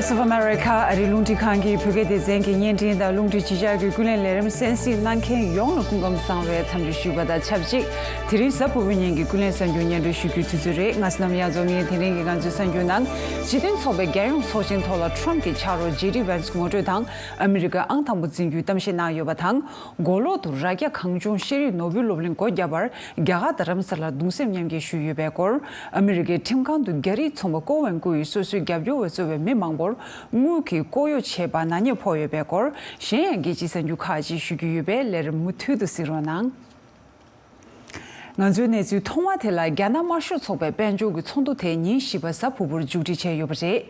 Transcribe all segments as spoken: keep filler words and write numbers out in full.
Voice of America ཨ་རིའི་རླུང་འཕྲིན་ཁང་གི་བོད་སྐད་སྡེ་ཚན་གྱི་བརྙན་འཕྲིན་དང་རླུང་འཕྲིན་ཕྱི་འཆར་གྱི་ཀུན་གླེང་ལས་རིམ་གསན་གཟིགས་གནང་མཁན་ཡོངས་ལ་སྐུ་ཁམས་བཟང་བའི་འཚམས་འདྲི་ཞུས་པ་དང་ཆབས་ཅིག་དེ་རིང་གཟའ་ཕུར་བུའི་ཉིན་གྱི་ཀུན་གླེང་གསར་འགྱུར་སྙན་སྒྲོན་ཞུ་རྒྱུའི་དུས་ཚོད་རེད། ང་བསོད་ནམས་དབྱངས་འཛོམས་ཡིན། དེ་རིང་གི་ང་ཚོའི་གསར་འགྱུར་ནང་སྤྱི་མཐུན་ཚོགས་པའི་རྒྱལ་ཡོངས་ཚོགས་ཆེན་ཐོག་ལ་ཁྲོམ་གྱི་ཕྱག་རོགས་ཇེ་ཌི་ཝན་སི་ངོ་སྤྲོད་དང་ཨ་མི་རི་ཀར་ཨང་དང་པོ་འཛིན་རྒྱུའི་གཏམ་བཤད་གནང་ཡོད་པ་དང་། མགོ་ལོག་ཏུ་རྭ་རྒྱ་གངས་ལྗོངས་ཤེས་རིག་ནོར་བུའི་སློབ་གླིང་སྒོ་བརྒྱབ་པར་རྒྱ་གར་རྡ་རམ་ས་ལར་གདུང་སེམས་མཉམ་སྐྱེད་ཞུས་ཡོད་པའི་སྐོར། ཨ་མི་རི་ཀའི་ཁྲིམས་ཁང་དུ་རྒྱ་རིགས་ཚོང་པ་ཀོ་ཝན་ཀུ་ཡིས་སོ་སོའི་རྒྱབ་སྐྱོར་བ་གཙོས་པའི་མི་མང་པོར་དངུལ་གྱིས་ལྐོག་གཡོ་བྱས་པ་ནག་ཉེས་ཕོག་ཡོད་པའི་སྐོར། གཞན་ཡང་རྒྱལ་སྤྱིའི་གསར་འགྱུར་ཁག་ཅིག་ཞུ་རྒྱུ་ཡོད་པས་ལས་རིམ་མུ་མཐུད་དུ་གཟིགས་རོགས་གནང་། ང་ཚོའི་གནས་ཚུལ་ཐོག་མ་དེ་ལ་རྒྱ་ནག་དམར་ཤོག་ཚོགས་པའི་དཔལ་འབྱོར་གྱི་ཚོགས་འདུ་དེ་ཉིན་བཞི་པ་གཟའ་ཕུར་བུར་མཇུག་སྒྲིལ་བྱས་ཡོད་པ་རེད།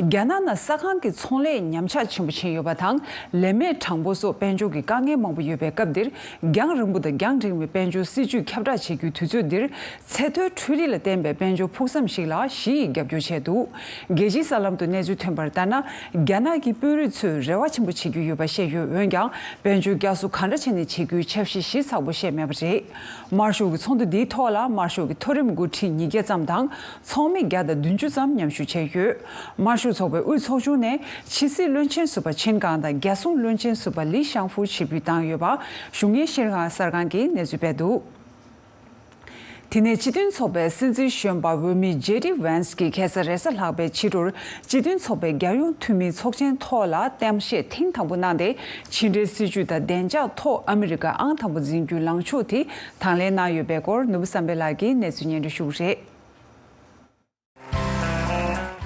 རྒྱ་ནག་ནང་ས་ཁང་གི་ཚོང་ལས་ཉམས་ཆག་ཆེན་པོ་ཕྱིན་ཡོད་པ་དང་། ལས་མེད་གྲངས་འབོར་སོགས་དཔལ་འབྱོར་གྱི་དཀའ་ངལ་མང་པོ་ཡོད་པའི་སྐབས་འདིར། རྒྱང་རིང་པོ་དང་རྒྱང་འཕྲིང་བའི་དཔལ་འབྱོར་སྲིད་ཇུས་ཁྱབ་བསྒྲགས་བྱེད་རྒྱུའི་དུས་ཚོད་འདིར། ཚད་མཐོའི་འཕྲུལ་རིག་ལ་བརྟེན་པའི་དཔལ་འབྱོར་ཕུགས་བསམ་ཞིག་ལ་ཞི་ཡིས་རྒྱབ་སྐྱོར་བྱས་འདུག་རྒྱལ་སྤྱིའི་གསར་ལམ་དུ་གནས་ཚུལ་ཐོན་པར་ལྟར་ན། རྒྱ་ནག་གི་དཔོན་རིགས་ཚོས་རེ་བ་ཆེན་པོ་བྱེད་ཀྱི་ཡོད་པ་བཤད་ཡོད། འོན་ཀྱང་། དཔལ་འབྱོར་བསྐྱར་གསོ་གང་འདྲ་བྱས་ནས་བྱེད་རྒྱུའི་འཆར་གཞི་ཞིབ་ཚགས་པོ་བཤད་མེད་པ་རེད། དམར་ཤོག་གི་ཚོགས་འདུ་འདིའི་ཐོག་ལ་དམར་ཤོག་གི་མཐོ་རིམ་འགོ་ཁྲིད་ཉིས་བརྒྱ་ཙམ་དང་ཚོགས་མི་བརྒྱ་དང་བདུན་ཅུ་ཙམ་མཉམ་ཞུགས་བྱས་ཡོད། དམར་ཤོག་ཚོགས་པའི་དབུས་ཚོགས་ཆུང་ནས་ཕྱི་སྲིད་བློན་ཆེན་ཟུར་པ་ཆིན་ཀང་དང་རྒྱལ་སྲུང་བློན་ཆེན་ཟུར་པ་ལི་ཤང་ཧྥུ་ཆིབས་བསྒྱུར་བཏང་ཡོད་པ་གཞུང་གཉེར་ཤེས་རིག་གསར་ཁང་གིས་གནས་ཚུལ་སྤེལ་འདུག་དེ་ནས་སྤྱི་མཐུན་ཚོགས་པའི་སྲིད་འཛིན་གཞོན་པ་འོས་མི་ཇེ་ཌི་ཝན་སི་གིས་ཁ་སང་རེས་གཟའ་ལྷག་པའི་ཕྱི་དྲོར་སྤྱི་མཐུན་ཚོགས་པའི་རྒྱལ་ཡོངས་འཐུས་མིའི་ཚོགས་ཆེན་ཐོག་ལ་གཏམ་བཤད་ཐེངས་དང་པོ་གནང་སྟེ། ཕྱི་འབྲེལ་སྲིད་ཇུས་དང་བདེ་འཇགས་ཐོག་ཨ་མི་རི་ཀ་ཨང་དང་པོ་འཛིན་རྒྱུའི་ལངས་ཕྱོགས་དེ་དང་ལེན་གནང་ཡོད་པའི་སྐོར། ནོར་བུ་བསམ་འཕེལ་ལགས་ཀྱིས་གནས་ཚུལ་སྙན་སྒྲོན་ཞུ་གི་རེད།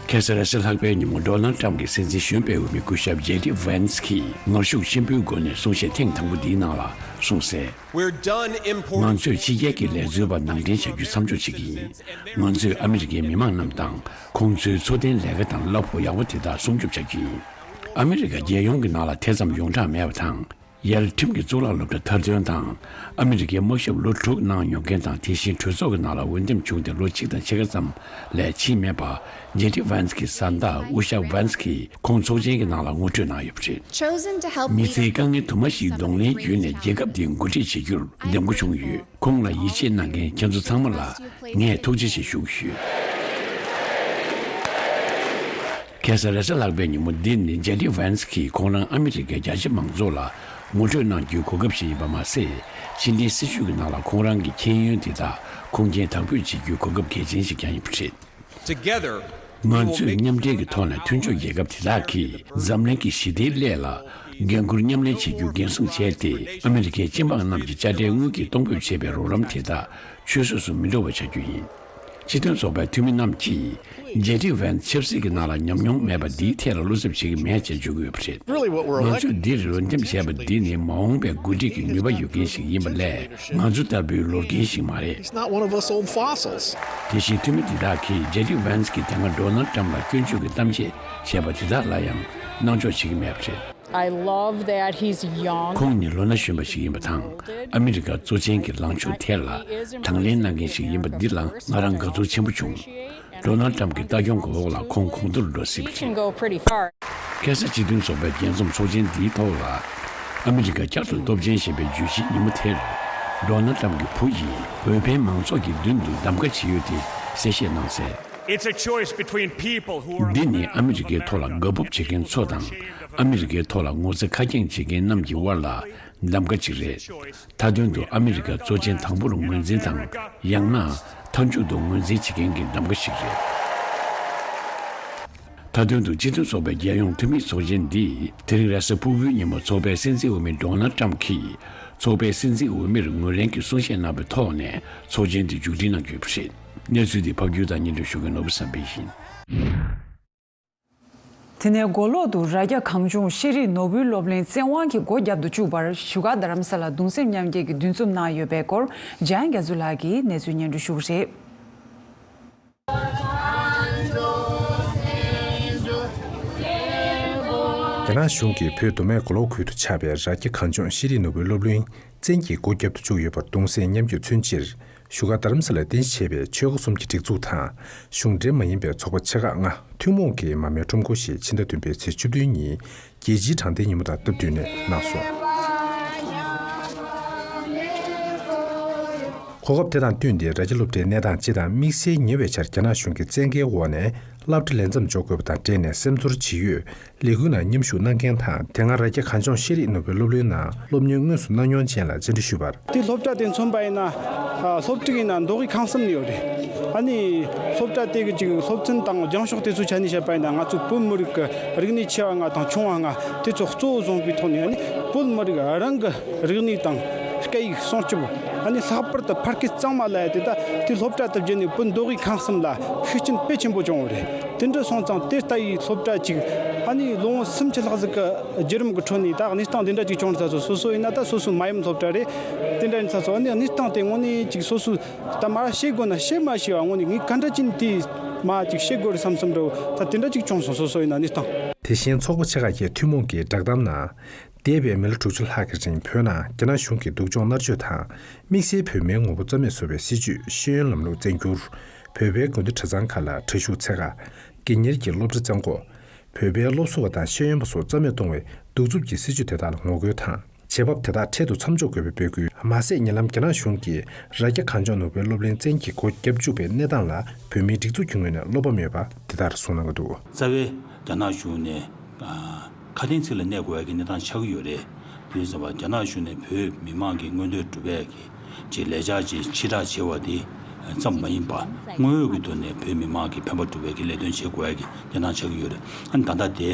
ཁ་སང་རེས་གཟའ་ལྷག་པའི་ཉིན་མོ་ཌོ་ནལ་ཊམ་གྱི་སྲིད་འཛིན་གཞོན་པའི་འོས་མི་སྐུ་ཞབས་ཇེ་ཌི་ཝན་སི་གིས་ངར་ཤུགས་ཆེན་པོའི་སྒོ་ནས་གསུང་བཤད་ཐེངས་དང་པོ་འདིའི་ནང་ལ་གསུངས་གསལ། We're done importing ང་ཚོས་ཕྱི་རྒྱལ་གྱི་ལས་བཟོ་བ་ནང་འདྲེན་བྱ་རྒྱུ་མཚམས་འཇོག་བྱེད་ཀྱི་ཡིན། ང་ཚོས་ཨ་མི་རི་ཀའི་མི་མང་རྣམས་དང་ཁོང་ཚོའི་འཚོ་རྟེན་ལས་ཀ་དང་གླ་ཕོགས་ཡག་པོ་དེ་དག་སྲུང་སྐྱོབ་བྱ་རྒྱུ་ཡིན། ཨ་མི་རི་ཀ་རྒྱལ་ཡོངས་ཀྱི་ནང་ལ་དེ་ཙམ་ཡོངས་གྲགས་མེད་པ་དང་། ཡར་ཁྲིམས་ཀྱི་གཙུག་ལག་སློབ་གྲྭ་མཐར་འདོན་དང་། ཨ་མི་རི་ཀའི་དམག་ཞབས་ལོ་དྲུག་གནང་མྱོང་མཁན་དང་། དེ་བཞིན་གྲོས་ཚོགས་ཀྱི་ནང་ལ་འོས་འདེམས་བྱུང་སྟེ་ལོ་གཅིག་དང་ཕྱེད་ཀ་ཙམ་ལས་ཕྱིན་མེད་པ། ཇེ་ཌི་ཝན་སི་གི་བཟའ་ཟླ་ཨུ་ཤ་ཝན་སི་གིས་ཁོང་ཚོགས་ཆེན་གྱི་ནང་ལ་ངོ་སྤྲོད་གནང་ཡོད་པ་རེད། Chosen to help མི་ཚེའི་དཀའ་ངལ་དུ་མ་ཞིག་གདོང་ལེན་བརྒྱུད་ནས་རྒྱལ་ཁབ་འདི་འགོ་ཁྲིད་བྱེད་རྒྱུར་འདེམས་བསྐོ་བྱུང་ཡོད། ཁོང་ལ་ཡིད་ཆེས་གནང་མཁན་ཁྱེད་ཚོ་ཚང་མ་ལ་ངས་ཐུགས་རྗེ་ཆེ་ཞུ་གི་ཡོད། ཁ་སང་རེས་གཟའ་ལྷག་པའི་ཉིན་མོ་འདི་ནི་ཇེ་ཌི་ཝན་སི་གིས་ཁོང་རང་ཨ་མི་རི་ཀའི་རྒྱ་ཆེ་མང་ཚོགས་ལ་ངོ་སྤྲོད་གནང་རྒྱུའི་གོ་སྐབས་ཤིག་ཡིན་པ་མ་ཟད། ཕྱི་འབྲེལ་སྲིད་ཇུས་ཀྱི་ནང་ལ་ཁོང་རང་གི་མཁྱེན་ཡོན་དེ་དག་ཁུངས་སྐྱེལ་དག་སྤོས་བྱེད་རྒྱུའི་གོ་སྐབས་གལ་ཆེན་ཞིག་ཀྱང་ཡིན་པ་རེད། Together, ང་ཚོས་མཉམ་འབྲེལ་གྱི་ཐོག་ནས་མཐུན་ཕྱོགས་རྒྱལ་ཁབ་དེ་དག་གིས་འཛམ་གླིང་གི་ཞི་བདེའི་སླད་ལ་འགན་འཁུར་མཉམ་ལེན་བྱེད་རྒྱུ་འགན་སྲུང་བྱས་ཏེ། ཨ་མི་རི་ཀའི་སྤྱི་འབངས་རྣམས་ཀྱི་དཔྱ་ཁྲལ་དངུལ་གྱིས་གཏོང་ཕོད་བྱེད་པའི་རོགས་རམ་དེ་དག་ཆུད་ཟོས་སུ་མི་འགྲོ་བ་བྱ་རྒྱུ་ཡིན། སྤྱི་མཐུན་ཚོགས་པའི་འཐུས་མི་རྣམས་ཀྱིས་ཇེ་ཌི་ཝན་ཆབ་སྲིད་ཀྱི་ནང་ལ་ཉམས་མྱོང་མེད་པ་འདིའི་ཐད་ལ་བློ་འཚབ་བྱེད་ཀྱི་མེད་ཅེས་བརྗོད་ཀྱི་ཡོད་པ་རེད། Really, what we're ང་elected ཚོས་འདིར་འོས་འདེམས་བྱས་པ་འདི་ནི་མ་འོངས་པའི་འགོ་ཁྲིད་ཀྱི་ནུས་པ་ཡོད་མཁན་ཞིག་ཡིན་པ་ལས། ང་ཚོ་ལྟ་བུའི་ལོ་རྒན་ཞིག་མ་རེད། He's not one of us old fossils. དེ་བཞིན་འཐུས་མི་འདི་དག་གིས་ཇེ་ཌི་ཝན་སི་གིས་དེ་སྔ་ཌོ་ནལ་ཊམ་ལ་སྐྱོན་བརྗོད་ཀྱི་གཏམ་བཤད་བྱས་པ་དེ་དག་ལ་ཡང་སྣང་འཇོག་བྱེད་ཀྱི་མེད་པ་རེད། I love that he's young. ཁོང་ནི་ལོ་ན་གཞོན་པ་ཞིག་ཡིན་པ་དང་། ཨ་མི་རི་ཀ་གཙོ་ཆེན་གྱི་ལངས་ཕྱོགས་ཐད་ལ་དང་ལེན་གནང་མཁན་ཞིག་ཡིན་པ་འདི་ལ་ང་རང་དགའ་ཚོར་ཆེན་པོ་བྱུང་། ཌོ་ནལ་ཊམ་གྱི་ལྟ་སྐྱོང་གི་འོག་ལ་ཁོང་གོང་མཐོར་འགྲོ་སྲིད་པ་རེད། Can go pretty far. ཁ་སང་སྤྱི་མཐུན་ཚོགས་པའི་རྒྱས་འཛོམས་ཚོགས་ཆེན་འདིའི་ཐོག་ལ། ཨ་མི་རི་ཀ་བསྐྱར་དུ་སྟོབས་ཆེན་ཞེས་པའི་བརྗོད་གཞིའི་ཉིན་མོ་དེར། ཌོ་ནལ་ཊམ་གྱི་བུ་ཡིས་འོས་འཕེན་མང་ཚོགས་ཀྱི་མདུན་དུ་གདམ་ག་བྱེད་ཡུལ་དེ་གསལ་བཤད་གནང་གསལ། It's a choice between people who are འདི་ནི་ཨ་མི་རི་ཀའི་ཐོག་ལ་དགའ་སྤོབས་བྱེད་མཁན་ཚོ་དང་། ཨ་མི་རི་ཀའི་ཐོག་ལ་ངོ་ཚ་ཁ་སྐྱེངས་བྱེད་མཁན་རྣམས་ཀྱི་དབར་ལ་གདམ་ག་ཅིག་རེད། མཐའ་དོན་དུ་ཨ་མི་རི་ཀ་གཙོ་ཆེན་དང་པོར་ངོས་འཛིན་དང་། ཡང་ན་མཐའ་མཇུག་ཏུ་ངོས་འཛིན་བྱེད་མཁན་གྱི་གདམ་ག་ཞིག་རེད། མཐའ་དོན་དུ་སྤྱི་མཐུན་ཚོགས་པའི་རྒྱལ་ཡོངས་འཐུས་མིའི་ཚོགས་ཆེན་འདིས་དེ་རིང་རེས་གཟའ་ཕུར་བུའི་ཉིན་མོ་ཚོགས་པའི་སྲིད་འཛིན་འོས་མི་ཌོ་ནལ་ཊམ་གྱིས་ཚོགས་པའི་སྲིད་འཛིན་འོས་མིར་ངོས་ལེན་གྱི་གསུང་བཤད་གནང་བའི་ཐོག་ནས་ཚོགས་ཆེན་འདི་མཇུག་སྒྲིལ་གནང་རྒྱུ་ཡིན་པ་རེད། གནས་ཚུལ་འདི་ཕབ་སྒྱུར་དང་སྙན་སྒྲོན་ཞུ་མཁན་ནོར་བུ་བསམ་འཕེལ་ཡིན། དེ་ནས་མགོ་ལོག་ཏུ་རྭ་རྒྱ་གངས་ལྗོངས་ཤེས་རིག་ནོར་བུའི་སློབ་གླིང་བཙན་དབང་གིས་སྒོ་བརྒྱབ་ཏུ་བཅུག་པར་བཞུགས་སྒར་རྡ་རམ་ས་ལར་གདུང་སེམས་མཉམ་སྐྱེད་ཀྱི་འདུ་འཛོམས་གནང་ཡོད་པའི་སྐོར། འཇམ་དབྱངས་རྒྱ་མཚོ་ལགས་ཀྱིས་གནས་ཚུལ་སྙན་སྒྲོན་ཞུ་གི་རེད། རྒྱ་ནག་གཞུང་གིས་བོད་མདོ་སྨད་མགོ་ལོག་ཁུལ་དུ་ཆགས་པའི་རྭ་རྒྱ་གངས་ལྗོངས་ཤེས་རིག་ནོར་བུའི་སློབ་གླིང་བཙན་གྱིས་སྒོ་བརྒྱབ་ཏུ་བཅུག་ཡོད་པར་གདུང་སེམས་མཉམ་སྐྱེད་མཚོན་ཕྱིར། བཞུགས་སྒར་རྡ་རམ་ས་ལར་རྟེན་གཞི་བྱས་པའི་ཆོལ་ཁ་གསུམ་གྱི་སྒྲིག་འཛུགས་དང་། གཞུང་འབྲེལ་མ་ཡིན་པའི་ཚོགས་པ་ཆེ་ཁག་ལྔ་ཐུན་མོང་གི་མར་མེའི་ཁྲོམ་སྐོར་ཞེས་ཕྱི་ཟླ་བདུན་པའི་ཚེས་བཅུ་བདུན་ཉིན་རྒྱལ་སྤྱིའི་དྲང་བདེན་ཉིན་མོ་དང་སྟབས་བསྟུན་ནས་གནང་སོང་། གོ་སྐབས་དེ་དང་བསྟུན་ཏེ་ར་རྒྱ་སློབ་གྲྭའི་གནས་སྟངས་སྤྱི་དང་དམིགས་བསལ་ཉེ་བའི་ཆར་རྒྱ་ནག་གཞུང་གི་བཙན་བཀའི་འོག་ནས་སློབ་གྲྭ་ལས་མཚམས་འཇོག་དགོས་པ་དང་འབྲེལ་ནས་སེམས་ཚོར་ཇི་ཡོད། ལས་འགུལ་ནང་མཉམ་ཞུགས་གནང་མཁན་དང་དེ་སྔ་ར་རྒྱ་གངས་ལྗོངས་ཤེས་རིག་ནོར་བུའི་སློབ་གླིང་ནང་སློབ་གཉེར་དངོས་སུ་གནང་མྱོང་ཅན་ལ་བཅར་འདྲི་ཞུས་པར། དེ་སློབ་གྲྭ་དེ་མཚོན་པ་ཡིན་ན། ཨ། སློབ་ཕྲུག་ཡིན་ན་མདོ་དབུས་ཁམས་གསུམ་ནས་ཡོད་རེད། ཨ་ནི་སློབ་གྲྭ་དེ་གི་ཅིག་སློབ་ཚན་དང་སྦྱང་ཕྱོགས་དེ་ཚོའི་ཆ་ནས་བཤད་པ་ཡིན་ན། ང་ཚོ་བོད་མི་རིགས་ཀྱི་རིག་གནས་ཆེ་བ་ལྔ་དང་ཆུང་བ་ལྔ་དེ་ཚོ་གཙོ་བོ་བཟུང་བའི་ཐོག་ནས། ཨ་ནི་བོད་མི་རིགས་རང་གི་རིག་གནས་དང་སྐད་ཡིག་སྲུང་སྐྱོབ། ཨ་ནི་ལྷག་པར་དུ་ཕ་སྐད་གཙང་མ་ལབ་ཡ་དེ། ད་དེ་སློབ་གྲྭ་དེ་བརྒྱུད་ནས་བོད་མདོ་དབུས་ཁམས་གསུམ་ལ་ཤུགས་རྐྱེན་དཔེ་ཆེན་པོ་བྱུང་བ་རེད། དེ་འདྲ་སོང་ཙང་དེ་ལྟ་བུའི་སློབ་གྲྭ་ཅིག་ཨ་ནི་ལོ་ངོ་སུམ་ཅུ་ལྷག་ཟིག་གི་བརྒྱུད་རིམ་གྱི་ཁྲོད་ནས་ད་གནས་སྟངས་དེ་འདྲ་ཅིག་བྱུང་ཚར་སོང་། སོ་སོ་ཡིན་ན་ད་སོ་སོའི་མ་ཡུམ་སློབ་གྲྭ་རེད། དེ་འདྲ་ཡིན་ཚར་སོང་། ཨ་ནི་གནས་སྟངས་དེ་དངོས་གནས་ཅིག་སོ་སོས་ད་མར་ཤེས་དགོས་ན་ཤེས་མ་ཤེས་པ། དངོས་གནས་ངས་ག་འདྲ་ཅིག་དེ་མར་ཅིག་ཤེས་དགོས་རེད་བསམ་བསམ་འདྲ་བོ་ད་དེ་འདྲ་ཅིག་བྱུང་སོང་། སོ་སོ་ཡིན་ན་གནས་སྟངས། དེ་བཞིན་ཚོགས་པ་ཆེ་ཁག་བརྒྱད་ཐུན་མོང་གི་བསྒྲགས་གཏམ་ནང་། འདས་པའི་མི་ལོ་དྲུག་ཅུ་ལྷག་གི་རིང་བོད་ནང་རྒྱ་ནག་གཞུང་གིས་སྡུག་སྦྱོང་མནར་གཅོད་དང་། དམིགས་བསལ་བོད་མིའི་ངོ་བོ་རྩ་མེད་བཟོ་བའི་སྲིད་བྱུས། ཤེས་ཡོན་ལམ་ལུགས་བཙན་འགྱུར། བོད་པའི་དགོན་སྡེ་གྲྭ་ཚང་ཁག་ལ་གྲྭ་ཤག་འཚོལ་ཁ། དགེ་གཉེར་གྱི་སློབ་གྲྭ་བཙན་འགོག་བོད་པའི་སློབ་གསོ་བ་དང་ཤེས་ཡོན་པ་སོགས་རྩ་མེད་གཏོང་བའི་གདུག་རྩུབ་ཀྱི་སྲིད་བྱུས་དེ་དག་ལ་ངོ་རྒོལ་དང་། བྱེད་བབ་དེ་དག་འཕྲལ་དུ་མཚམས་འཇོག་དགོས་པའི་འབོད་སྐུལ། མ་ཟད། ཉེ་ལམ་རྒྱ་ནག་གཞུང་གིས་ར་རྒྱ་གངས་ལྗོངས་ནོར་བུའི་སློབ་གླིང་བཙན་གྱིས་སྒོ་བརྒྱབ་བཅུག་པའི་གནས་སྟངས་ལ་བོད་མིའི་སྒྲིག་འཛུགས་ཀྱི་ངོས་ནས་བློ་ཕམ་ཡོད་པ་དེ་ལྟར་གསུངས་གནང་གི་འདུག། རྩ་བའི་རྒྱ་ནག་གཞུང་ནས། ཨ། ཁ་དན་ཚིག་ལ་གནས་དགོས་ཡ་གི་གནས་སྟངས་ཆགས་ཀྱི་ཡོད་རེད། དེ་ཡིན་ཙང་རྒྱ་ནག་གཞུང་ནས་བོད་མི་མང་གི་མངོན་འདོད་སྒྲུབ་ཡ་གི་ཅིག་ལས་འཆར་ཅིག་ཕྱིར་བསྒྲགས་བྱས་པ་དེ་ཙམ་མ་ཡིན་པ། དངོས་ཡོད་ཀྱི་ཐོག་ནས་བོད་མི་མང་གི་ཕན་པ་སྒྲུབ་ཡ་གི་ལས་དོན་བྱེད་དགོས་ཡ་གི་གནས་སྟངས་ཆགས་ཀྱི་ཡོད་རེད། ཨ་ནི་ད་ལྟ་དེ།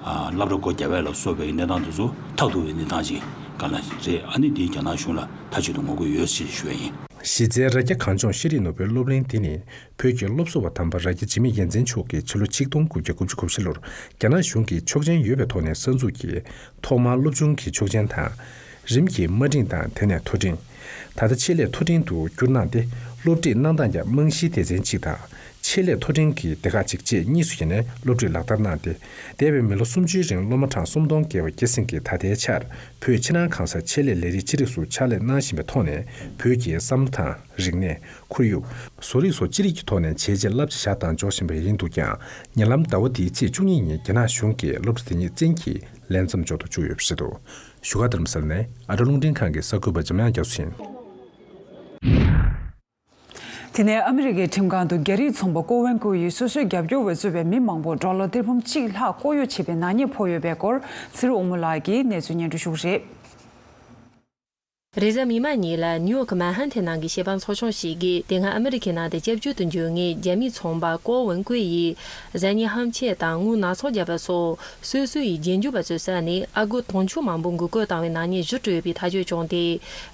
ཨ། སློབ་གྲྭ་སྒོ་བརྒྱབ་ཡ་ལ་སོགས་པའི་གནས་སྟངས་དེ་ཚོ་ཐབས་སྡུག་པའི་གནས་སྟངས་ཅིག་སྒང་ལ་རེད། ཨ་ནི་དེ་རྒྱ་ནག་གཞུང་ལ་མཐའ་གཅིག་ཏུ་ངོ་རྒོལ་ཡོད་ཅེས་ཞུ་ཡ་ཡིན། གཞི་རྩའི་ར་རྒྱ་གངས་ལྗོངས་ཤེས་རིག་ནོར་བུའི་སློབ་གླིང་འདི་ནི། བོད་ཀྱི་སློབ་གསོ་བ་དམ་པ་ར་རྒྱ་འཇིགས་མེད་རྒྱལ་མཚན་མཆོག་གིས་ཕྱི་ལོ་ཆིག་སྟོང་དགུ་བརྒྱ་དགུ་བཅུ་གོ་བཞི་ལོར་རྒྱ་ནག་གཞུང་གིས་ཆོག་མཆན་ཡོད་པའི་ཐོག་ནས་གསར་འཛུགས་ཀྱིས། ཐོག་མར་སློབ་ཆུང་གི་ཆོག་མཆན་དང་། རིམ་གྱིས་དམའ་འབྲིང་དང་དེ་ནས་མཐོ་འབྲིང་། ད་ལྟ་ཆེད་ལས་མཐོ་འབྲིང་དུ་བསྒྱུར་གནང་སྟེ། སློབ་ཁྲིད་གནང་སྟངས་ཀྱང་རྨང་གཞིའི་སྡེ་ཚན་གཅིག་དང་། ཆེད་ལས་མཐོ་འབྲིང་གི་སྡེ་ཁག་གཅིག་བཅས་གཉིས་སུ་ཡིན་ནའི་སློབ་ཁྲིད་ལག་བསྟར་གནང་སྟེ། འདས་པའི་མི་ལོ་སུམ་ཅུའི་རིང་སློབ་མ་གྲངས་སུམ་སྟོང་བརྒལ་བ་སྐྱེད་སྲིང་གིས་ད་ལྟའི་ཆར་བོད་ཕྱི་ནང་གང་སར་ཆེད་ལས་ལས་རིགས་ཅི་རིགས་སུ་ཕྱག་ལས་གནང་བཞིན་པའི་ཐོག་ནས། བོད་ཀྱི་བསམ་བློ་དང་། རིག་གནས། ཁོར་ཡུག། བཟོ་རིག་སོགས་ཅི་རིགས་ཀྱི་ཐོག་ནས་བྱས་རྗེས་རླབས་ཆེ་བཞག་དང་འཇོག་བཞིན་པ་ཡིན་འདུག་ཀྱང་། ཉེ་ལམ་ཟླ་བ་འདིའི་ཚེས་བཅུ་གཉིས་ཉིན་རྒྱ་ནག་གཞུང་གིས་སློབ་གྲྭ་དེ་ཉིད་བཙན་གྱིས་ལས་མཚམས་འཇོག་ཏུ་བཅུག་ཡོད་པ་རེད་འདུག། བཞུགས་སྒར་རྡ་རམ་ས་ལ་ནས་ཨ་རི་རླུང་འཕྲིན་ཁང་གི་གསར་འགོད་པ་འཇམ་དབྱངས་རྒྱ་མཚོ་ཡིན། དེ་ནས་ཨ་མི་རི་ཀའི་ཁྲིམས་ཁང་དུ་རྒྱ་རིགས་ཚོང་པ་ཀོ་ཝན་ཀུའེ་ཡི་སོ་སོའི་རྒྱབ་སྐྱོར་བས་གཙོས་པའི་མི་མང་པོ་ཌོ་ལར་ཏེར་འབུམ་གཅིག་ལྷག་ལྐོག་གཡོ་བྱས་པའི་ནག་ཉེས་ཕོག་ཡོད་པའི་སྐོར། ཚེ་རིང་དབང་མོ་ལགས་ཀྱིས་གནས་ཚུལ་སྙན་སྒྲོན་ཞུ་གི་རེད། རེས་གཟའ་མིག་དམར་ཉིན་ལ་ནིའུ་ཡོག་གི་མན་ཧན་ཐན་ནང་གི་ཤེས་དཔལ་ཚོགས་ཆུང་ཞིག་གིས། དེ་སྔ་ཨ་མི་རི་ཁའི་ནང་དུ་སྐྱབས་བཅོལ་དུ་འབྱོར་མཁན་རྒྱ་མིའི་ཚོང་པ་ཀོ་ཝུན་ཀུའེ་ཡིས་ཟ་ཉལ་ཧམ་ཆས་དང་དངུལ་སྣ་ཚོགས་བརྒྱབ་པ་སོགས་སོ་སོ་ཡི་རྗེས་འཇུག་པ་ཚོའི་ས་ནས་ཨ་སྒོར་དུང་ཕྱུར་མང་པོ་འགུག་བཀོད་བཏང་བའི་ནག་ཉེས་བཞི་སྤྲོད་ཡོད་པའི་ཐག་གཅོད་བྱུང་སྟེ།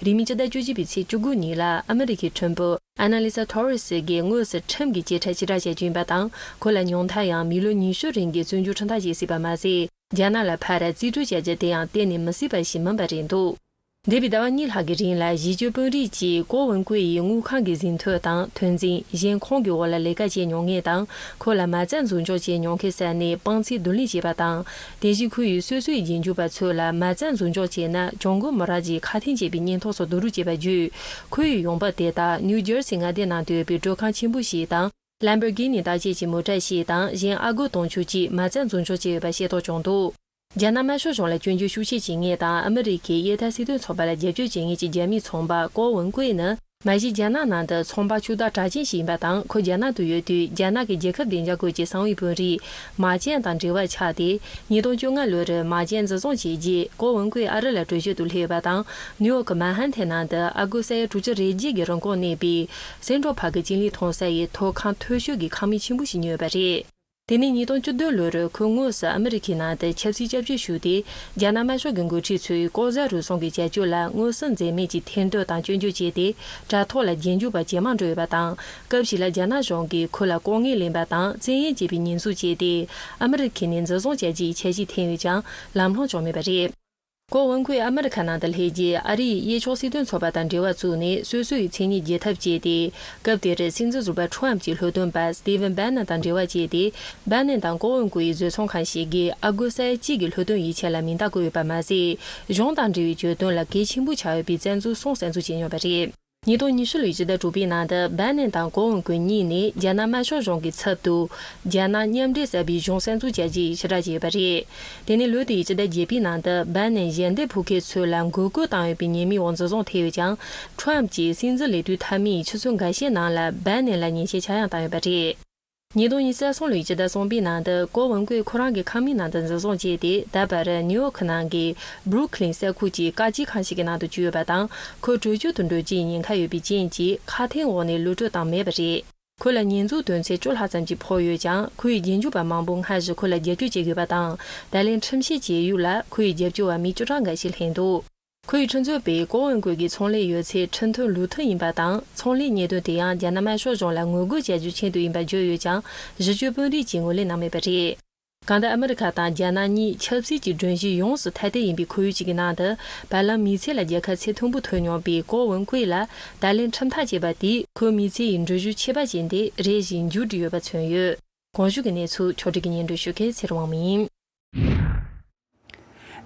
རིང་མིན་སྤྱི་ཟླ་བཅུ་གཅིག་པའི་ཚེས་བཅུ་དགུ་ཉིན་ལ་ཨ་མི་རི་ཁའི་ཁྲིམས་དཔོན་ཨ་ན་ལི་ས་ཐོ་རེ་སི་གིས་དངོས་སུ་ཁྲིམས་ཀྱི་བཅད་ཁྲ་ཕྱིར་བསྒྲགས་བྱེད་རྒྱུ་ཡིན་པ་དང་། ཁོ་ལ་ཉུང་མཐར་ཡང་མི་ལོ་ཉི་ཤུ་རིང་གི་བཙོན་འཇུག་ཁྲིམས་ཐག་བཅད་སྲིད་པ་མ་ཟད། རྒྱ་ནག་ལ་ཕར་རྩིས་སྤྲོད་བྱ་རྒྱུ་དེ་ཡང་གཏན་ནས་མི་སྲིད་པ་ཞིག་མིན་པ་རེད་འདུག། འདས་པའི་ཟླ་བ་གཉིས་ལྷག་གི་རིང་ལ་གཞིས་སྤྱོད་དཔོན་རིགས་ཀྱིས་ཀོ་ཝུན་ཀུའེ་ཡི་དངུལ་ཁང་གི་ཟིན་ཐོ་དང་། ཐོན་རྫས། གཞན་ཁོང་གི་འོག་ལ་ལས་ཀ་བྱས་མྱོང་མཁན་དང་། ཁོ་ལ་མ་རྩ་འཛུགས་འཇོག་བྱས་མྱོང་མཁན་ས་ནས་དཔང་ཚད་བསྡུ་ལེན་བྱས་པ་དང་། དེ་བཞིན་ཁོ་ཡིས་སོ་སོའི་རྗེས་འཇུག་པ་ཚོ་ལ་མ་རྩ་འཛུགས་འཇོག་བྱས་ན་གྱོང་གུན་མི་རག་ཅེས་ཁ་འཐེན་བྱས་པའི་བརྙན་ཐུང་སོགས་བསྡུ་རུབ་བྱས་པ་བརྒྱུད། ཁོ་ཡི་ཡོང་འབབ་དེ་དག་ནིའུ་ཇར་སི་མངའ་སྡེ་ནང་དུ་ཡོད་པའི་སྤྲོད་ཁང་ཆེན་པོ་ཞིག་དང་། ལམ་བོར་གྷི་ནི་བརྟག་དཔྱད་ཀྱི་མོ་ཊ་ཞིག་དང་། གཞན་ཨ་སྒོར་དུང་ཕྱུར་གཅིག་མ་རྩ་འཛུགས་འཇོག་བྱས་ཡོད་པ་ཤེས་རྟོགས་བྱུང་འདུག། རྒྱ་ནག་དམར་ཤོག་གཞུང་ལ་སྐྱོན་བརྗོད་ཤུགས་ཆེ་བྱེད་མཁན་དང་། ཨ་མི་རི་ཁའི་གཡས་ཐལ་སྲིད་དོན་ཚོགས་པ་ལ་རྒྱབ་སྐྱོར་བྱེད་མཁན་གྱི་རྒྱ་མིའི་ཚོང་པ་ཀོ་ཝུན་ཀུའེ་ནི། མ་གཞི་རྒྱ་ནག་ནང་དུ་ཚོང་པ་ཕྱུག་བདག་གྲགས་ཅན་ཞིག་ཡིན་པ་དང་། ཁོ་རྒྱ་ནག་ཏུ་ཡོད་དུས་རྒྱ་ནག་གི་རྒྱལ་ཁབ་བདེ་འཇགས་སྐོར་གྱི་གསང་བའི་དཔོན་རིགས་མཱ་ཅན་དང་འབྲེལ་བ་ཆགས་ཏེ། ཉིས་སྟོང་བཅོ་ལྔ་ལོར་མཱ་ཅན་འཛིན་བཟུང་བྱས་རྗེས། ཀོ་ཝུན་ཀུའེ་ཨ་རི་ལ་བྲོས་བྱོལ་དུ་སླེབས་ཡོད་པ་དང་། ནིའུ་ཡོག་གི་མན་ཧན་ཐན་ནང་དུ་ཨ་སྒོར་ས་ཡ་དྲུག་ཅུ་རེ་བརྒྱད་ཀྱི་རིན་གོང་གནས་པའི་སེན་ཊོ་ཕར་ཁི་ཅིང་ལི་མཐོང་ས་ཡི་ཐོག་ཁང་མཐོ་ཤོས་ཀྱི་ཁང་མིག་ཆེན་པོ་ཞིག་ཉོས་ཡོད་པ་རེད། དེ་ནས་ཉིས་སྟོང་བཅུ་བདུན་ལོར་ཁོས་དངོས་སུ་ཨ་མི་རི་ཁའི་ནང་དུ་ཆབ་སྲིད་སྐྱབས་བཅོལ་ཞུས་ཏེ། རྒྱ་ནག་དམར་ཤོག་གི་འགོ་ཁྲིད་ཚོས་ལྐོག་ཟ་རུལ་སུངས་ཀྱི་བྱ་སྤྱོད་ལ་མངོན་གསལ་འཛེམ་མེད་ཀྱིས་ཐེར་འདོན་དང་སྐྱོན་བརྗོད་བྱས་ཏེ། དྲ་ཐོག་ལ་རྗེས་འཇུག་པ་ཇེ་མང་འགྲོ་ཡོད་པ་དང་། སྐབས་ཤིག་ལ་རྒྱ་ནག་གཞུང་གིས་ཁོ་ལ་ལྐོག་རྔན་ལེན་པ་དང་བཙན་གཡེམ་བྱས་པའི་ཉེས་འཛུགས་བྱས་ཏེ། ཨ་མི་རི་ཁ་ནས་འཛིན་བཟུང་བྱ་རྒྱུའི་འཆར་གཞི་འཐེན་ཡོད་ཀྱང་། ལམ་ལྷོང་བྱུང་མེད་པ་རེད། ཀོ་ཝུན་ཀུའེ་ཨ་མི་རི་ཁ་ནང་དུ་སླེབས་རྗེས། ཨ་རིའི་གཡས་ཕྱོགས་སྲིད་དོན་ཚོགས་པ་དང་འབྲེལ་བ་བཙུགས་ནས། སོ་སོ་ཡི་མཚན་སྙན་བརྗེད་ཐབས་བྱས་ཏེ། སྐབས་དེར་སྲིད་འཛིན་ཟུར་པ་ཁྲོམ་གྱི་ལྷོ་སྟོན་པ་སི་ཏི་ཝན་བྷན་ནན་དང་འབྲེལ་བ་བྱས་ཏེ། བྷན་ནན་དང་ཀོ་ཝུན་ཀུའེ་ཡི་བཟོ་ཚོང་ཁང་ཞིག་གིས་ཨ་སྒོར་ས་ཡ་གཅིག་གི་ལྷོ་སྟོན་ཡིག་ཆ་ལ་མིང་རྟགས་བཀོད་ཡོད་པ་མ་ཟད། གཞུང་དང་འབྲེལ་བའི་གྱོད་དོན་ལ་གལ་ཆེན་པོ་ཆགས་ཡོད་པའི་བཙན་འཛུལ་སོང་གསལ་འཛུགས་བྱས་མྱོང་བ་རེད། ཉིས་སྟོང་ཉི་ཤུ་ལོའི་ཕྱི་ཟླ་དྲུག་པའི་ནང་དུ་སྦ་ནན་དང་ཀོ་ཝུན་ཀུན་གཉིས་ནས་རྒྱ་ནག་དམར་ཤོག་གཞུང་གི་ཚབ་ཏུ་རྒྱ་ནག་མཉམ་འབྲེལ་གསར་པའི་གཞུང་གསར་འཛུགས་བྱ་རྒྱུའི་ཕྱིར་བསྒྲགས་བྱས་ཡོད་པ་རེད། དེ་ནས་ལོ་དེའི་ཕྱི་ཟླ་བརྒྱད་པའི་ནང་དུ་སྦ་ནན་ཞལ་འདེབས་ཕུལ་མཁན་ཚོ་ལ་འགོག་རྒོལ་བཏང་ཡོད་པའི་ཉེས་མིང་འོག་འཛིན་བཟུང་ཐེབས་ཡོད་ཀྱང་། ཁྲོམ་གྱིས་སྲིད་འཛིན་ལས་དུས་མཐའ་མའི་ཆུ་ཚོད་འགའ་ཤས་ནང་ལ་སྦ་ནན་ལ་ཉེས་ཆད་ཆག་ཡང་བཏང་ཡོད་པ་རེད། ཉིས་སྟོང་ཉི་ཤུ་རྩ་གསུམ་ལོའི་ཕྱི་ཟླ་གསུམ་པའི་ནང་དུ་ཀོ་ཝུན་ཀུས་ཁོ་རང་གི་ཁང་མིག་ནང་དུ་འཛིན་བཟུང་བྱས་ཏེ། ད་བར་ནིའུ་ཡོག་གི་ནང་གི་སྦྲུག་ལིན་ས་ཁུལ་གྱི་བཀག་སྐྱིལ་ཁང་ཞིག་གི་ནང་དུ་བཅུག་ཡོད་པ་དང་། ཁོ་བྲོས་བྱོལ་དུ་འགྲོ་རྒྱུའི་ཉེན་ཁ་ཡོད་པའི་རྐྱེན་གྱིས་ཁ་འཐོར་འོག་ནས་གློད་བཀྲོལ་བཏང་མེད་པ་རེད། ཁོ་ལ་ཉེས་འཛུགས་དོན་ཚན་བཅུ་ལྷག་ཙམ་གྱིས་ཕོག་ཡོད་ཀྱང་། ཁོའི་རྗེས་འཇུག་པ་མང་པོ་སྔ་གཞུག་ཁོ་ལ་རྒྱབ་སྐྱོར་བྱེད་དགོས་པ་དང་། ད་ལན་ཁྲིམས་བཤེར་བྱེད་ཡུལ་ལ་ཁོའི་རྒྱབ་སྐྱོར་བ་མི་བཅུ་གྲངས་འགའ་ཞིག་ལྷན་འདུག་ཁོའི་ཁྲིམས་རྩོད་པས་ཀོ་ཝུན་ཀུའི་གི་ཚོང་ལས་ཡོད་ཚད་ཁྲིམས་མཐུན་ལུགས་མཐུན་ཡིན་པ་དང་། ཚོང་ལས་གཉེར་དོན་དེ་ཡང་རྒྱ་ནག་དམར་ཤོག་གཞུང་ལ་ངོ་རྒོལ་བྱ་རྒྱུའི་ཆེད་དུ་ཡིན་པ་བརྗོད་ཡོད་ཀྱང་། གཞི་བཅོལ་དཔོན་རིགས་ཀྱིས་ངོས་ལེན་གནང་མེད་པ་རེད། གང་ལྟར་ཨ་མི་རི་ཁ་དང་རྒྱ་ནག་གཉིས་ཆབ་སྲིད་ཀྱི་སྒྲོམ་གཞི་ཡོངས་སུ་ཐ་དད་ཡིན་པའི་ཁོར་ཡུག་ཅིག་གི་ནང་དུ། བར་ལམ་མི་ཚེ་ལ་རྒྱལ་ཁ་ཚད་མཐོན་པོ་ཐོབ་མྱོང་བའི་ཀོ་ཝུན་ཀུའི་ལ་ད་ལན་ཁྲིམས་ཐག་བཅད་པ་དེས་ཁོའི་མི་ཚེ་ཡི་འགྲུལ་བཞུད་ཆེ་བ་ཅན་དེ་རེ་ཞིག་མཇུག་བསྒྲིལ་ཡོད་པ་མཚོན་ཡོད། གོང་ཞུས་ཀྱི་གནས་ཚུལ་ཕྱོགས་སྒྲིག་གིས་སྙན་སྒྲོན་ཞུ་མཁན་ཚེ་རིང་དབང་མོ་ཡིན།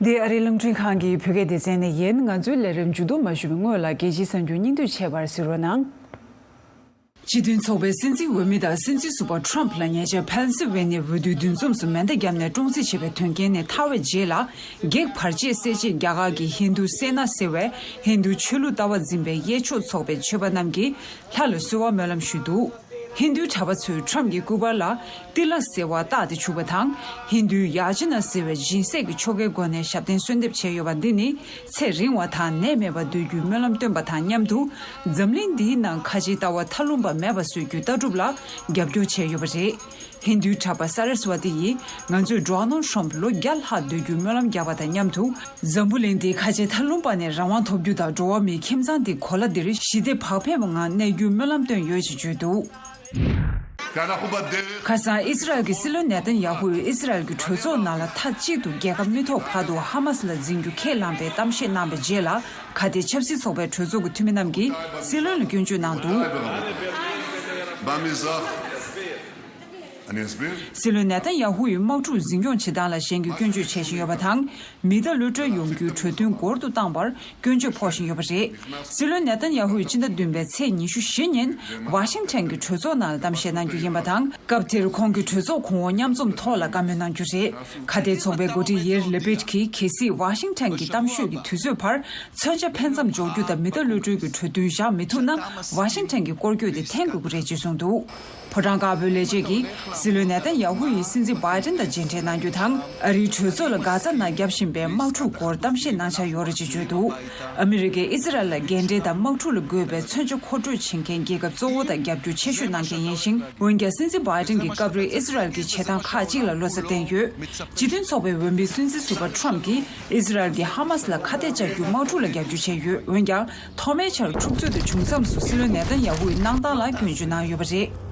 འདི་ཨ་རིའི་རླུང་འཕྲིན་ཁང་གི་བོད་སྐད་སྡེ་ཚན་ནས་ཡིན། ང་ཚོའི་ལས་རིམ་མཇུག་བསྡོམས་མ་ཞུ་བའི་སྔོན་ལ་རྒྱལ་སྤྱིའི་གསར་འགྱུར་སྙིང་བསྡུས་བྱས་པར་གཟིགས་རོགས་གནང་། སྤྱི་མཐུན་ཚོགས་པའི་སྲིད་འཛིན་འོས་མི་དང་སྲིད་འཛིན་ཟུར་པ་ཊམ་ལ་ཉེ་ཆར་ཕེན་སིལ་ཝེ་ནི་ཡའི་འོས་བསྡུའི་འདུ་འཛོམས་སུ་མེ་མདའ་བརྒྱབ་ནས་བཀྲོངས་རྩིས་བྱས་པའི་དོན་རྐྱེན་ནས་ཐར་བའི་རྗེས་ལ། བགེགས་བར་ཆད་སེལ་ཆེད་རྒྱ་གར་གྱི་ཧིན་རྡུ་སེ་ན་ཟེར་བས་ཧིན་རྡུ་ཆོས་ལུགས་ལྟ་བ་འཛིན་པའི་གཡས་ཕྱོགས་ཚོགས་པའི་ཆོས་པ་རྣམས་ཀྱིས་ལྷ་ལ་གསོལ་བ་སྨོན་ལམ་ཞུས་འདུག་ཧིན་རྡུའི་གྲྭ་པ་ཚོས་ཊམ་གྱི་སྐུ་པར་ལ་ཏི་ལ་ཟེར་བ་བཏགས་ཏེ་བྱུགས་པ་དང་། ཧིན་རྡུའི་ཡ་ཇི་ན་ཟེར་བའི་སྦྱིན་སྲེག་གི་ཆོ་གའི་སྒོ་ནས་ཞབས་བརྟན་གསོལ་འདེབས་བྱས་ཡོད་པ་འདི་ནི་ཚེ་རིང་བ་དང་ནད་མེད་པར་སྡོད་རྒྱུའི་སྨོན་ལམ་བཏོན་པ་དང་མཉམ་དུ། འཛམ་གླིང་འདིའི་ནང་ཁ་ཆེའི་ལྟ་བ་མཐའ་ལྷུང་པ་མེད་པ་བཟོ་རྒྱུའི་ལྟ་གྲུབ་ལ་རྒྱབ་སྐྱོར་བྱས་ཡོད་པ་རེད། ཧིན་རྡུའི་གྲྭ་པ་ས་ར་སི་ཝ་ཏི་ཡིས། ང་ཚོས་ཌོ་ནལ་ཊམ་ལོ་བརྒྱ་ལྷག་སྡོད་རྒྱུའི་སྨོན་ལམ་བརྒྱབ་པ་དང་མཉམ་དུ། འཛམ་བུ་གླིང་འདི་ཁ་ཆེ་མཐའ་ལྷུང་པ་ནས་རང་དབང་ཐོབ་རྒྱུ་དང་། འགྲོ་བ་མིའི་ཁྱིམ་ཚང་འདི་གོ་ལ་འདིར་ཞི་བདེ་བག་ཕེབས་ངང་གནས་རྒྱུའི་སྨོན་ལམ་བཏོན་ཡོད་ཅེས་བརྗོད་འདུག་ཁ་སང་ཨི་སི་རལ་གྱི་སྲིད་བློན་ནེ་ཐན་ཡ་ཧུ་ཡིས་ཨི་སི་རལ་གྱི་གྲོས་ཚོགས་ནང་ལ་མཐའ་གཅིག་ཏུ་རྒྱལ་ཁ་མི་ཐོབ་བར་དུ་ཧ་མ་སི་ལ་འཛིན་རྒྱུ་ཁས་བླངས་པའི་གཏམ་བཤད་གནང་བའི་རྗེས་ལ། ཁ་གཏད་ཆབ་སྲིད་ཚོགས་པའི་གྲོས་ཚོགས་ཀྱི་འཐུས་མི་རྣམས་ཀྱིས་སྲིད་བློན་ལ་སྐྱོན་བརྗོད་གནང་འདུག་སྲིད་བློན་ནེ་ཐན་ཡ་ཧུ་ཡིས་དམག་འཁྲུག་འཛིན་སྐྱོང་བྱེད་སྟངས་ལ་གཞན་གྱིས་སྐྱོན་བརྗོད་བྱེད་བཞིན་ཡོད་པ་དང་། མི་གཏའ་གློད་གྲོལ་ཡོང་རྒྱུའི་གྲོས་མཐུན་འགོར་དུ་བཏང་བར་སྐྱོན་བརྗོད་ཕོག་བཞིན་ཡོད་པ་རེད། སྲིད་བློན་ནེ་ཐན་ཡ་ཧུ་ཡིས་ཕྱི་ཟླ་བདུན་པའི་ཚེས་ཉི་ཤུ་བཞི་ཉིན་ཝ་ཤིང་ཊོན་གྱི་གྲོས་ཚོགས་ནང་ལ་གཏམ་བཤད་གནང་རྒྱུ་ཡིན་པ་དང་། སྐབས་དེར་ཁོང་གིས་གྲོས་ཚོགས་གོང་འོག་མཉམ་འཛོམས་ཐོག་ལ་བཀའ་མོལ་གནང་རྒྱུ་རེད། ཁ་གཏད་ཚོགས་པའི་འགོ་ཁྲིད་ཡེར་ལེ་པིད་ཀྱིས་གལ་སྲིད་ཝ་ཤིང་ཊོན་གྱི་གཏམ་ཤོད་ཀྱི་དུས་ཚོད་བར་མཚོན་ཆ་འཕེན་མཚམས་འཇོག་རྒྱུ་དང་མི་གཏའ་གློད་གྲོལ་གྱི་གྲོས་མཐུན་བཞག་མི་ཐུབ་ན། ཝ་ཤིང་ཊོན་གྱི་སྐོར་སྐྱོད་དེ་འཐེན་དགོས་ཀྱི་རེད་ཅེས་གསུངས་འདུག་ཕོ་བྲང་དཀར་པོའི་ལས་བྱེད་ཀྱིས་སྲིད་བློན་ནེ་ཐན་ཡ་ཧུ་ཡིས་སྲིད་འཛིན་བྷའི་ཏིན་དང་མཇལ་འཕྲད་གནང་རྒྱུ་དང་། ཨ་རིའི་གྲོས་ཚོགས་ལ་གྷ་ཛ་ནང་བརྒྱབ་བཞིན་པའི་དམག་འཁྲུག་སྐོར་གཏམ་བཤད་གནང་འཆར་ཡོད་རེད་ཅེས་བརྗོད་འདུག་ཨ་མི་རི་ཀས་ཨི་སི་རལ་ལ་རྒན་གྲས་དང་དམག་འཁྲུག་ལ་དགོས་པའི་མཚོན་ཆ་མཁོ་སྤྲོད་བྱེད་མཁན་རྒྱལ་ཁབ་གཙོ་བོ་དང་རྒྱབ་སྐྱོར་ཆེ་ཤོས་གནང་མཁན་ཡིན་ཞིང་། འོན་ཀྱང་། སྲིད་འཛིན་བྷའི་ཏིན་གྱི་སྐབས་རེ་ཨི་སི་རལ་གྱི་བྱེད་སྟངས་ཁག་ཅིག་ལ་བློ་འཚབ་བསྟན་ཡོད། སྤྱི་མཐུན་ཚོགས་པའི་འོས་མི་སྲིད་འཛིན་ཟུར་པ་ཁྲོམ་གྱིས་ཨི་སི་རལ་གྱིས་ཧ་མ་སི་ལ་ཁ་གཏད་བཅག་རྒྱུའི་དམག་འཁྲུག་ལ་རྒྱབ་སྐྱོར་བྱས་ཡོད། འོན་ཀྱང་། ཐོག་མའི་ཆར་འཁྲུག་རྩོད་དེ་བྱུང་མཚམས་སུ་སྲིད་བློན་ནེ་ཐན་ཡ་ཧུ་ཡི་གནང་སྟངས་ལ་སྐྱོན་བརྗོད་གནང་ཡོད་པ་རེད།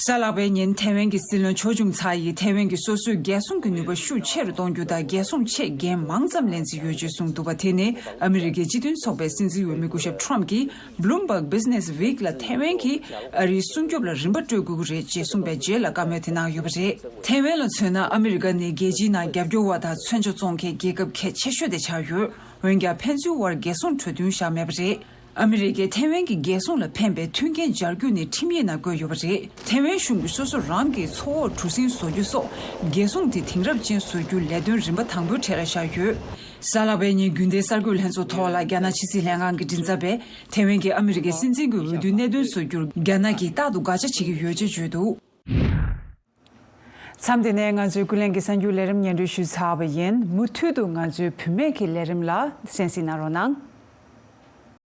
གཟའ་ལྷག་པའི་ཉིན་ཐེ་ཝན་གྱི་སྲིད་བློན་ཆོས་འབྱུང་ཚ་ཡིས་ཐེ་ཝན་གྱིས་སོ་སོའི་རྒྱལ་སྲུང་གི་ནུས་པ་ཤུགས་ཆེ་རུ་གཏོང་རྒྱུ་དང་། རྒྱལ་སྲུང་ཆེད་འགན་མང་ཙམ་ལེན་རྩིས་ཡོད་ཅེས་གསུངས་འདུག་པ། དེ་ནི་ཨ་མི་རི་ཀའི་སྤྱི་མཐུན་ཚོགས་པའི་སྲིད་འཛིན་འོས་མི་སྐུ་ཞབས་ཁྲོམ་གྱིས་Bloomberg Business Week ལ་ཐེ་ཝན་གྱིས་ཨ་རིའི་སྲུང་སྐྱོབ་ལ་རིན་པ་སྤྲོད་དགོས་ཀྱི་རེད་ཅེས་གསུངས་པའི་རྗེས་ལ་བཀའ་མོལ་དེ་གནང་ཡོད་པ་རེད། ཐེ་ཝན་ལ་མཚོན་ན། ཨ་མི་རི་ཀ་ནི་རྒྱལ་སྤྱིའི་ནང་རྒྱབ་སྐྱོར་བ་དང་མཚོན་ཆ་བཙོང་མཁན་རྒྱལ་ཁབ་གལ་ཆེ་ཤོས་དེ་ཆགས་ཡོད། འོན་ཀྱང་། ཕན་ཚུན་དབར་རྒྱལ་སྲུང་གྲོས་མཐུན་བཞག་མེད་པ་རེད། ཨ་མི་རི་ཀས་ཐེ་ཝན་གྱི་རྒྱལ་སྲུང་ལ་ཕན་པའི་མཐུན་རྐྱེན་སྦྱར་རྒྱུ་ནི་ཁྲིམས་ཡིག་ནང་བཀོད་ཡོད་པ་རེད། ཐེ་ཝན་གཞུང་གིས་སོ་སོ་རང་གི་མཚོ་འོག་གྲུ་གཟིངས་བཟོ་རྒྱུ་སོགས་རྒྱལ་སྲུང་དེ་དེང་རབས་ཅན་བཟོ་རྒྱུའི་ལས་དོན་རིམ་པ་དང་པོའི་གྲས་ལ་བཞག་ཡོད། གཟའ་ལྷག་པའི་ཉིན་རྒྱུན་ལྡན་གསར་འགོད་ལྷན་ཚོགས་ཐོག་ལ་རྒྱ་ནག་ཕྱི་སྲིད་ལྷན་ཁང་གི་མགྲིན་ཚབ་པས་ཐེ་ཝན་གྱིས་ཨ་མི་རི་ཀའི་སྲིད་འཛིན་གྱི་འོས་བསྡུའི་གནད་དོན་བཟོ་རྒྱུར་རྒྱ་ནག་གིས་རྟག་ཏུ་དགག་བྱ་བྱེད་ཀྱི་ཡོད་ཅེས་བརྗོད་འདུག་མཚམས་འདི་ནས་ང་ཚོའི་ཀུན་གླེང་གི་གསར་འགྱུར་ལས་རིམ་སྙན་སྒྲོན་ཞུས་ཚར་བ་ཡིན། མུ་མཐུད་དུ་ང་ཚོའི་བུད་མེད་ཀྱི་ལས་རིམ་ལ་གསན་གཟིགས་གནང་རོགས་གནང་།